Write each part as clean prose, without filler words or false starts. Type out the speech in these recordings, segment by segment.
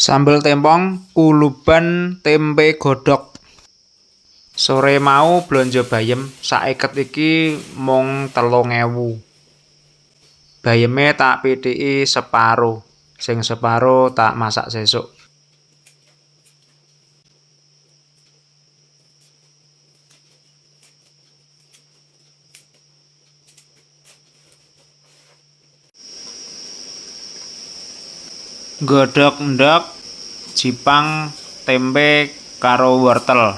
Sambel tempong kuluban tempe godhog. Sore mau blonjo bayem sak iket iki mung 3.000. Bayeme tak pitiki separo, sing separo tak masak sesuk. Nggodhog endhog, jipang tempe karo wortel.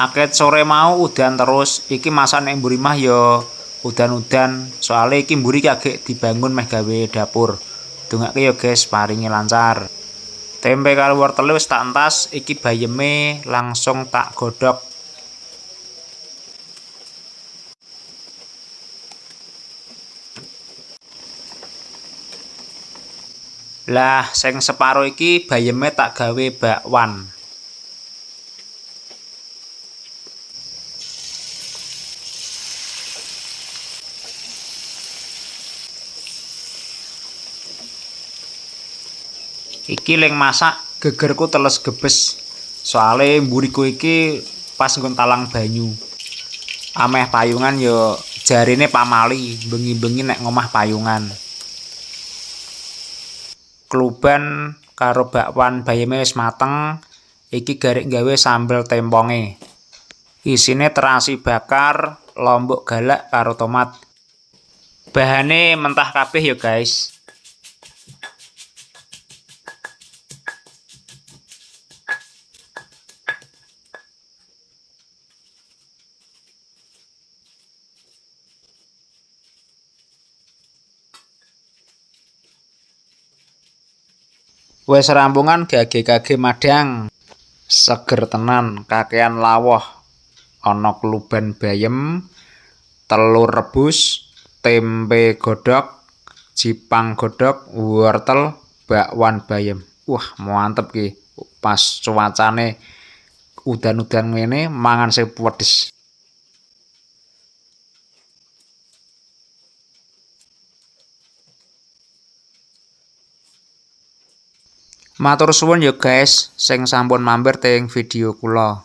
Aket sore mau udan terus, iki masak nek mburi mah ya udan-udan, soale iki mburi kagek dibangun meh gawe dapur. Dongake ya guys, paringi lancar. Tempe karo wortele wis tak entas, iki bayeme langsung tak godhog. Lah sing separo iki bayeme tak gawe bakwan. Iki ling masak gegerku teles gebes. Soale mburiku iki pas nggon talang banyu. Ameh payungan ya jarine pamali, bengi-bengi nek ngomah payungan. Kluban karo bakwan bayeme wis mateng, iki garek gawe sambel temponge. Isine terasi bakar, lombok galak karo tomat. Bahane mentah kabeh ya guys. Wis rampungan gage-gage madang. Seger tenan, kakean lawuh. Ana kluban bayem, telur rebus, tempe godhog, jipang godhog, wortel, bakwan bayem. Wah, mantep ki. Pas cuacane udan-udan ngene mangan sing pedes. Matur suwun ya guys sing sampun mampir teng video kula.